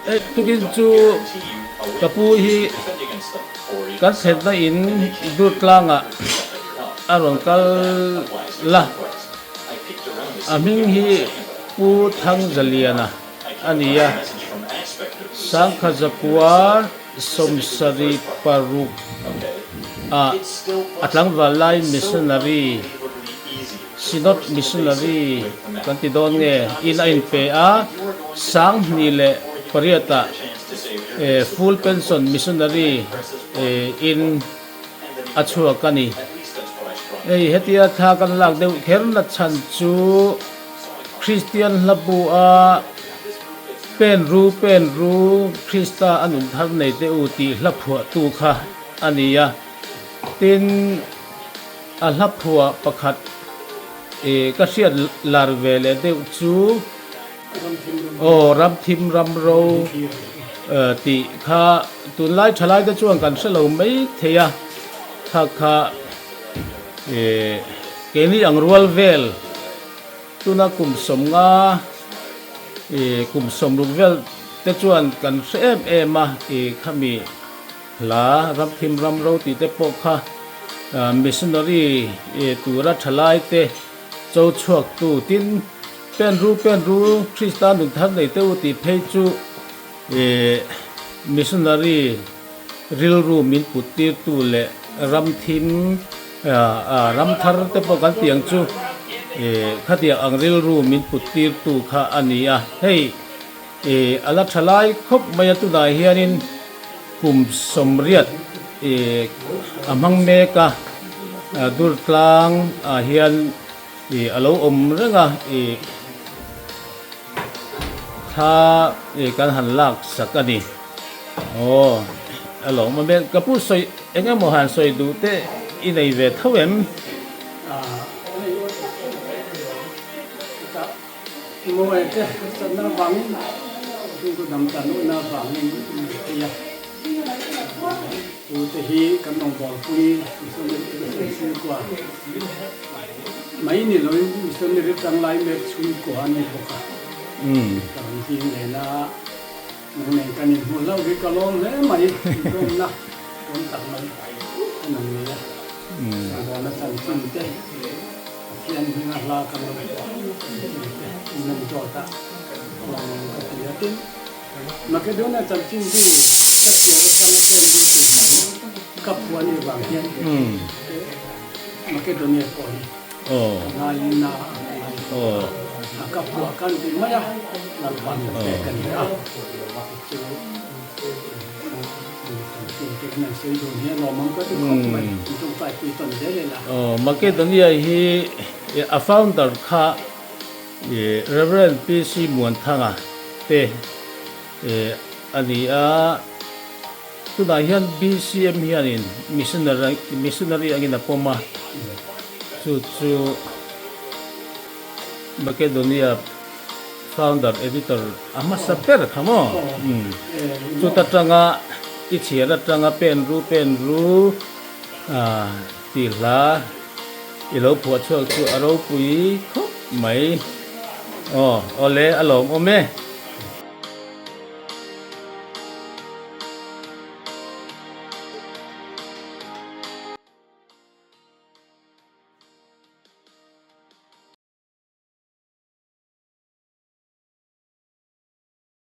Hei tukin chu ka pu hi kan thlenna in Durtlangah a rawn kal la, a hming hi Pu Thangzaliana a ni a, Sangkha Zakua 76 ah a tlangval lai missionary Synod Missionary kan ti dawn nge in a inpe a, 2008 ah Full Pension Missionary in a chhuak a ni. Hei hetia thla kan lak deuh kher na chhan chu Kristian hlabu a Pen ru pen ru Krista a nun thar nei teh u tih hla phuahtu kha a ni a, tin, A hla phuah pakhat i ka hriat lar ve leh deuh chu aw ram thim ram ro tih kha tunlai thalai te chuan kan hre lo mai thei a, kha kha i keini ang rual vel tuna kum 50 i kum 60 vel te chuan kan hre em em a i khami. Hla Ramthim Ramro tih te pawh kha missionary tura thalai te cho chhuak tu tin pen ru pen ru Krista nun thar nei teuh tih phei chu missionary rilru min put tir tu leh Ramthim Ramthar te pawh kan tih ang chu khatiang ang rilru min put tir tu kha a ni a hei. I a la tha lai khawp mai a tunah hianin kum 80 i a hmang mek a dur tlang ah hian i a lo awm reng a i thla i kan han lak sak a ni aw a lawm a ka pu sawi eng emaw han sawi duh te i nei ve tho em? Mawi te harsatna avangin chhungkaw dam tan lohna avangin in nei thei a. Chu te hi kan rawngbawlpui missionary chhungkua mai ni loin missionary tanglai mek chhungkua an ni bawk a. Ka rawn hlim len a, nang nen kan inhmuh hlauh hi ka lawm hle mai, intlawmna awm tak mai ka nang nei a. Sangawna chanchin te. Pathian hminga hla kan lo phuah chanchin te in an dawt a, lawmawm ka ti a. Tin, Makedonia chanchin bu ka chhiar atanga pen lut tur hna hi ka phuah anih vang hian Makedonia pawh hi ka ngaiin a ngai a, ka phuah kan ti mai a, Lalpa min pek a ni a. Chu. Makedonia hi a founder kha Rev. PC Muanthanga te a ni a, tunah hian BCM hianin missionary angin a pawm a, chu chu Makedonia Founder Editor a hmasa ber kha maw? Chuta tanga i chhiar atanga pen ru pen ru tih hla i lo phuah chhuak chu a ropui khawp mai. Aw awle a lawmawm e.